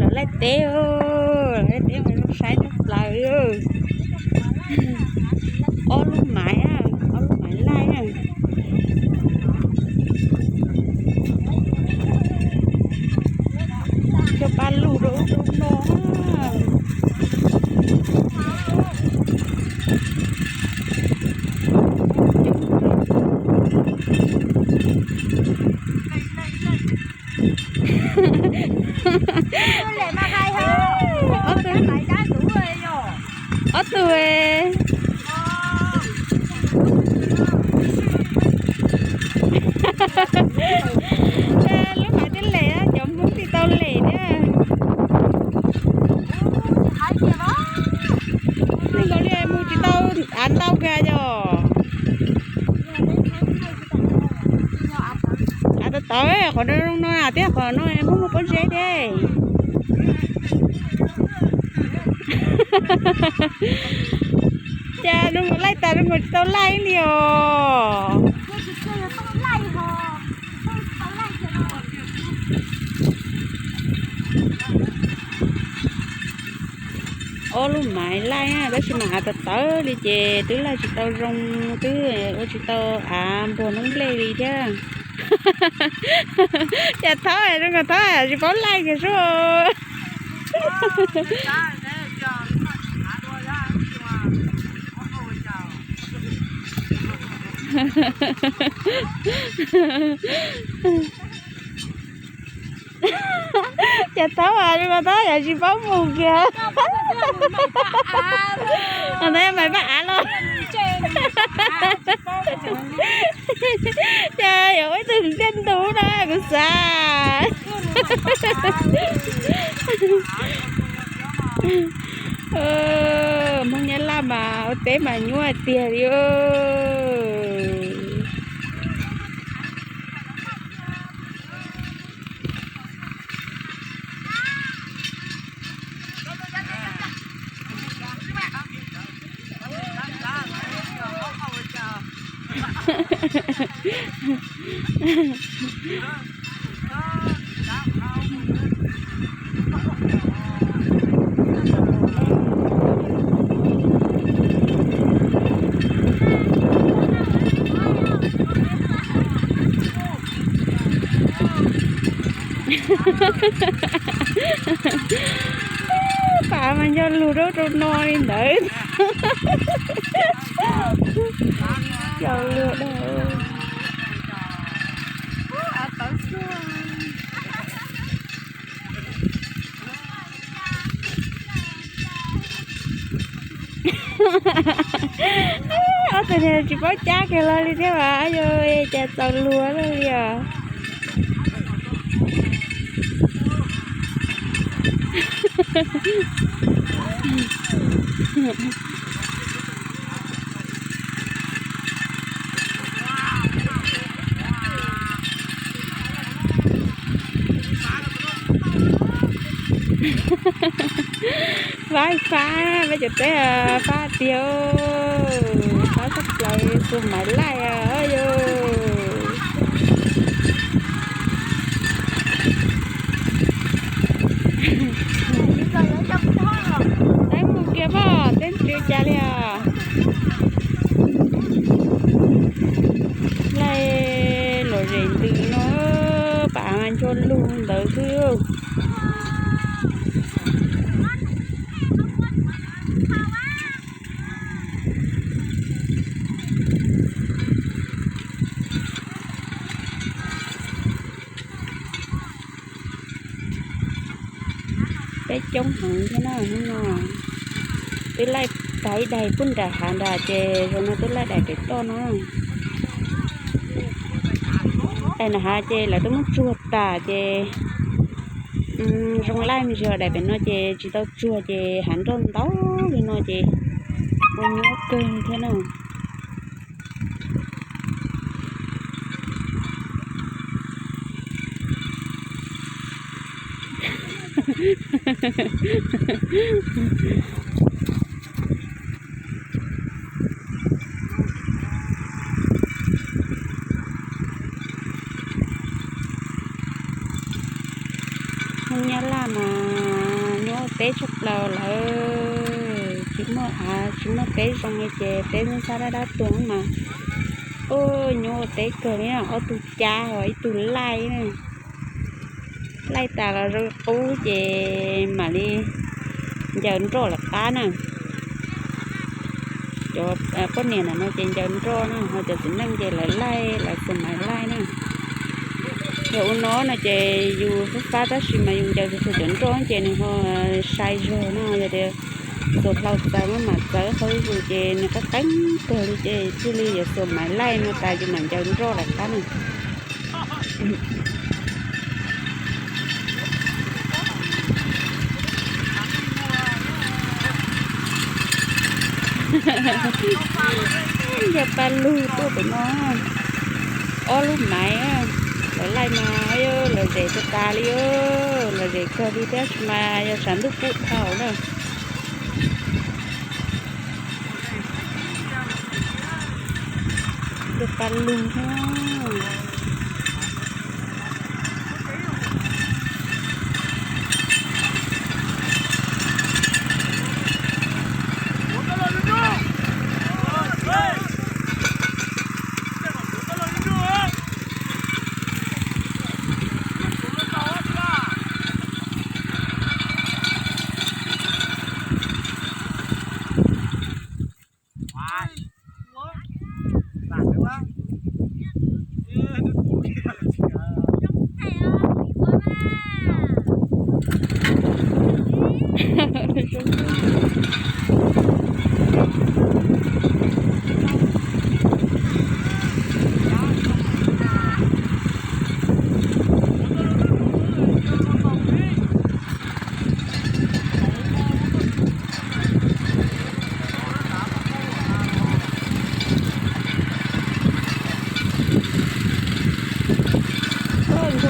Lawv laij teb, laij teb mas zoo saib tshaj plaws. Ob lub maiv, ob lub maiv laij. Cog paj lug rau ub rau no. Ob tug, ob tug. Lub maiv twb lem, cov Hmoob tsis tau lem thiab. Neeg nkaus li mus tsis tau av ntau kawg yom. Av tawv tawv, qhov no zoo no thiab, qhov no Hmoob muaj pob zeb thiab. Cas zoo nkaus laij tas zoo nkaus tsis tau laij li os. Ob lub maiv laij tab sis mas av tawv tawv li ces twb laij tsis tau zoo, twb ua tsis tau av npuag noob nplej li thiab. Cas thaub zoo nkaus thaub tsis paub laij kiag sub. Cas thaub zoo nkaus thaub tsis paub mus kiag. Ntawd yog maiv paj av los. Cas yog ua ib tug ntiaj ntug na kuv xav. Hmoob Nyab Laj mas ua teb mas nyuaj tiag li. Pam mas nco lug rau rau no li ntawd. Nco lug da. Ob tug niag tsis paub cab kiag los li thiab as, yog cas txaus luag luaj li os. Fab fab, peb cov teb fab tiag, fab tshaj plaws tus maiv laij yog. Teb mus kiag pab, teb ntws cas li os. Laij lom zem ntws no, pam nco lug ntawd xwb. Peb coob heev thiab na hnub no. Twb laij tag ib daim pub nram hav nrad ces zaum no twb laij daim pem toj no. Daim nram hav ces lawv twb muab tsuag tas ces zoo laij me ntsis, daim pem no ces tsis tau tsuag ces hav nroj ntau li no ces ua nyuaj kawg thiab na. Hmoob Nyab Laj mas Teb tshaj plaws lawm, tsis muaj av tsis muaj teb zoo li ces teb ntxhab dab dab tuag mas. Ub, nyuaj ua teb kawg li, ob tug cab ho ib tug laij na. Laij tas los zoo qub ces mam li ncaws nroj lawv qab na. Cov poj niam ntawm no ces ncaws nroj na, ho cov txiv neej ces lawv laij, lawv xuas maiv laij na. Yog ua no no ces yus fab fab tab sis mas yus ncaws txhua txhua cov nroj ces nws ho sai zog no, yog tias xuas hlau txawv maj mam txawv qhov zus ces nws qab qeeb kawg li ces thiaj li yuav xuas maiv laij no tas yus mam ncaws nroj lawv qab na. Yog paj lug tuaj pem no, ob lub maiv, lawv laij mas lawv zem tag tas li, lawv zem kawg li thiab tsis mas yog tshav ntuj pub dhau na. Tus paj lug no. Tus nyab tsis paub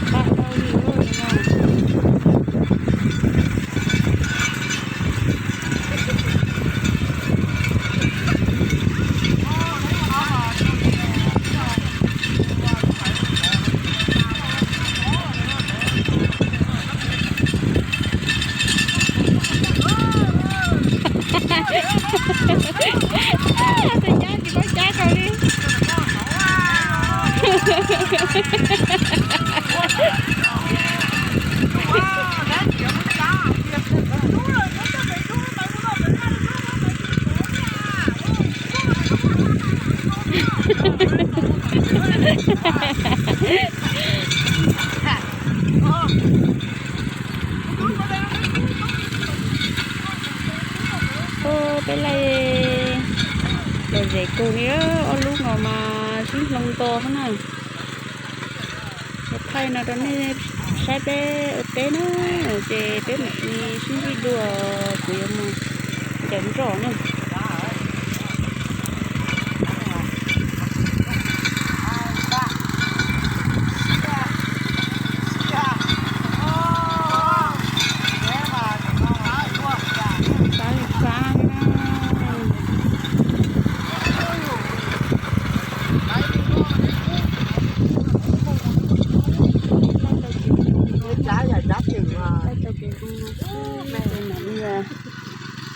cab kawg li. Ub, peb laij lom zem kawg li, ob lub no mas sib hloov nto xwb na. Kuv thaij no rau nej saib peb ua teb na, ces peb mam li sib ntsib dua, kuv yuav mus ncaws nroj na.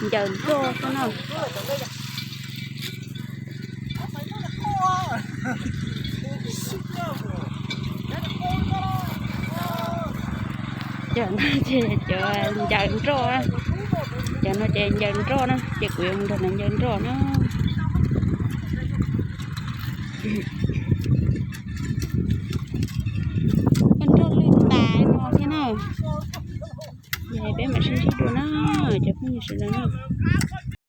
Ncaws nroj xwb na. Cov no ces cov ncaws nroj, cov no ces ncaws nroj na, ces kuv yuav mus nrog lawv ncaws nroj na. Nroj lwj tas no thiab na. Ces peb mam sib ntsib dua na, cov phooj ywg sawv daws na.